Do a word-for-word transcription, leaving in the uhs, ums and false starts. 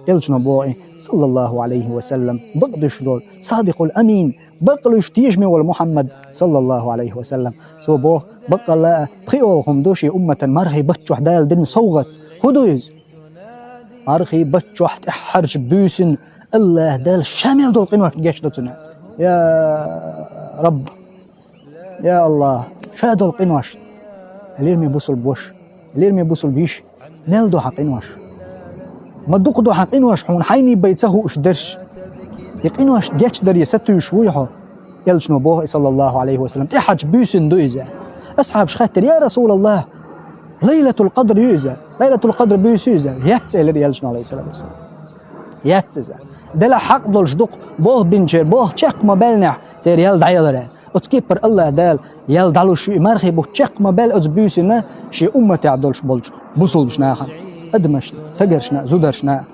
Элчано боху и, саллаллаху алейхи ва саллам, бакъдуьйш долу, садикъул амин, бакъдуьйш тешаме волу Мухьаммад, саллаллаху алейхи ва саллам. Цо боху, баккъалла а пхоьалгӀа хӀума ду шен умматан мархий баттахь Дала дина совгӀат. ХӀун ду иза? Мархий баттахь тӀаьххьарчу буьйсанна Аллаха Дала ша мел долу къиношна гечдо цунна. Я Рабб! Я Аллах, ша долу къинош. Лераме бусулба ваша, лераме бусулба йиша, мел ду хьан къинош? Ма дукха ду хьан къинош, хьуна хьайна бен ца хууш дерш. И къинош гечдаре сатуьйсуш вуй хьо? Элчано боху и, саллаллаху алейхи ва саллам, тӀаьххьарчу буьйсанна ду иза. Асхьабаш хаьттира: «Я Расулаллах, Лайлатул Къадр ю иза? Лайлатул Къадр буьйса ю иза?» «Яц», — элира Элчано, алейхиссалату вассалам. «Яц иза. Делахь хьакъ долуш ду-кх, болх бинчеран болх чекх ма баьллинехь, церан ял дӀаялар». Оцу кепара Аллаха Дала ял дӀалуш ю и мархий бутт чекх ма баьлла оцу буьйсанна шен умматехь долуш болчу бусулбачу нахана, адамашна, стагаршна, зударшна.